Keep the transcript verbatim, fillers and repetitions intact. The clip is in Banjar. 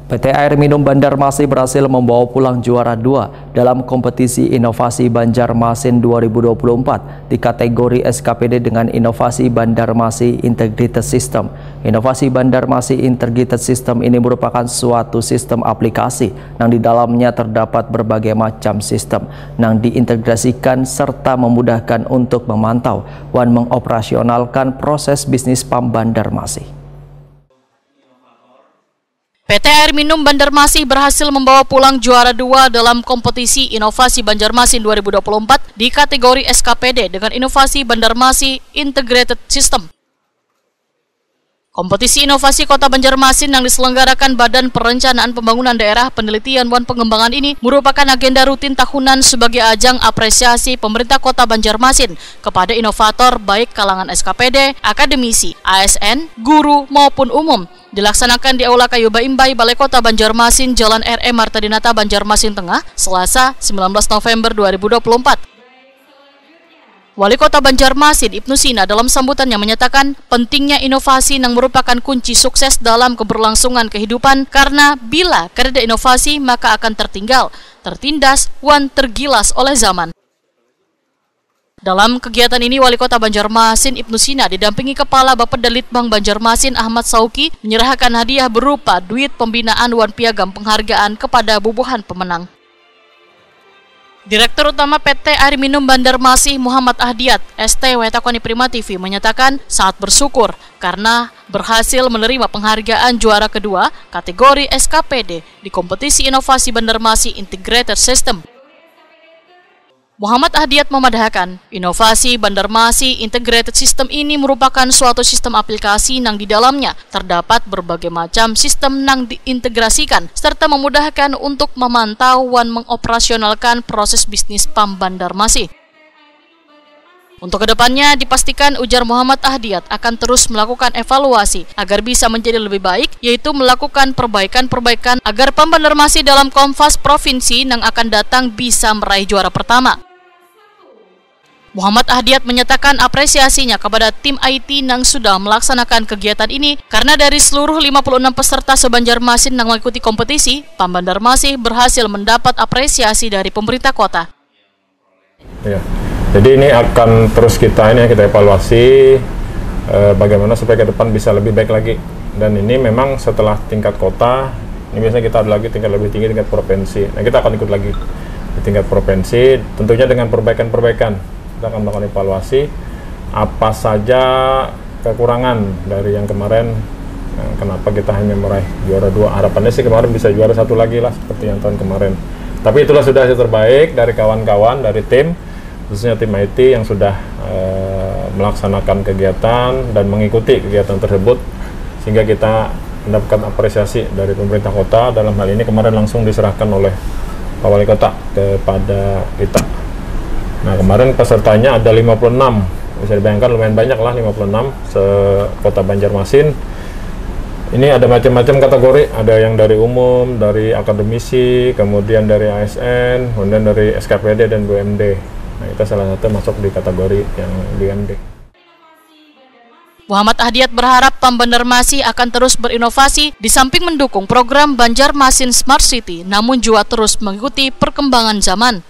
P T Air Minum Banjarmasin berhasil membawa pulang juara dua dalam kompetisi inovasi Banjarmasin dua ribu dua puluh empat di kategori S K P D dengan inovasi Banjarmasin Integrated System. Inovasi Banjarmasin Integrated System ini merupakan suatu sistem aplikasi yang di dalamnya terdapat berbagai macam sistem yang diintegrasikan serta memudahkan untuk memantau dan mengoperasionalkan proses bisnis PAM Banjarmasin. P T Air Minum Banjarmasin berhasil membawa pulang juara dua dalam kompetisi inovasi Banjarmasin dua ribu dua puluh empat di kategori S K P D dengan inovasi Banjarmasin Integrated System. Kompetisi inovasi Kota Banjarmasin yang diselenggarakan Badan Perencanaan Pembangunan Daerah Penelitian wan Pengembangan ini merupakan agenda rutin tahunan sebagai ajang apresiasi pemerintah Kota Banjarmasin kepada inovator baik kalangan S K P D, akademisi, A S N, guru, maupun umum. Dilaksanakan di Aula Kayu Baimbai, Balai Kota Banjarmasin, Jalan R M Marta Dinata, Banjarmasin Tengah, Selasa, sembilan belas November dua ribu dua puluh empat. Wali Kota Banjarmasin, Ibnu Sina, dalam sambutannya menyatakan pentingnya inovasi yang merupakan kunci sukses dalam keberlangsungan kehidupan, karena bila kadada inovasi, maka akan tertinggal, tertindas, wan tergilas oleh zaman. Dalam kegiatan ini, Wali Kota Banjarmasin, Ibnu Sina, didampingi Kepala Bapeda Litbang Banjarmasin, Ahmad Sauki, menyerahkan hadiah berupa duit pembinaan wan piagam penghargaan kepada bubuhan pemenang. Direktur Utama P T Air Minum Banjarmasin, Muhammad Ahdiat, S T W, takoni Prima T V, menyatakan sangat bersyukur karena berhasil menerima penghargaan juara kedua kategori S K P D di kompetisi inovasi Banjarmasin Integrated System. Muhammad Ahdiat memadahkan, inovasi Banjarmasin Integrated System ini merupakan suatu sistem aplikasi yang di dalamnya terdapat berbagai macam sistem yang diintegrasikan serta memudahkan untuk memantau wan mengoperasionalkan proses bisnis PAM Banjarmasin. Untuk kedepannya, dipastikan, ujar Muhammad Ahdiat, akan terus melakukan evaluasi agar bisa menjadi lebih baik, yaitu melakukan perbaikan-perbaikan agar PAM Banjarmasin dalam Komfas Provinsi yang akan datang bisa meraih juara pertama. Muhammad Ahdiat menyatakan apresiasinya kepada tim I T yang sudah melaksanakan kegiatan ini, karena dari seluruh lima puluh enam peserta se-Banjarmasin yang mengikuti kompetisi, PAM Banjarmasin berhasil mendapat apresiasi dari pemerintah kota. Ya. Jadi ini akan terus kita ini ya, kita evaluasi eh, bagaimana supaya ke depan bisa lebih baik lagi. Dan ini memang setelah tingkat kota, ini biasanya kita ada lagi tingkat lebih tinggi, tingkat provinsi. Nah, kita akan ikut lagi di tingkat provinsi, tentunya dengan perbaikan-perbaikan. Kita akan melakukan evaluasi apa saja kekurangan dari yang kemarin. Nah, kenapa kita hanya meraih juara dua? Harapannya sih kemarin bisa juara satu lagi lah seperti yang tahun kemarin. Tapi itulah sudah hasil terbaik dari kawan-kawan, dari tim, khususnya tim I T yang sudah eh, melaksanakan kegiatan dan mengikuti kegiatan tersebut, sehingga kita mendapatkan apresiasi dari pemerintah kota. Dalam hal ini kemarin langsung diserahkan oleh Pak Wali Kota kepada kita. Nah, kemarin pesertanya ada lima puluh enam. Bisa dibayangkan, lumayan banyak lah, lima puluh enam se-Kota Banjarmasin. Ini ada macam-macam kategori, ada yang dari umum, dari akademisi, kemudian dari A S N, kemudian dari S K P D dan B U M D. Nah, kita salah satu masuk di kategori yang B U M D. Muhammad Ahdiat berharap PAM Banjarmasin akan terus berinovasi, di samping mendukung program Banjarmasin Smart City, namun jua terus mengikuti perkembangan zaman.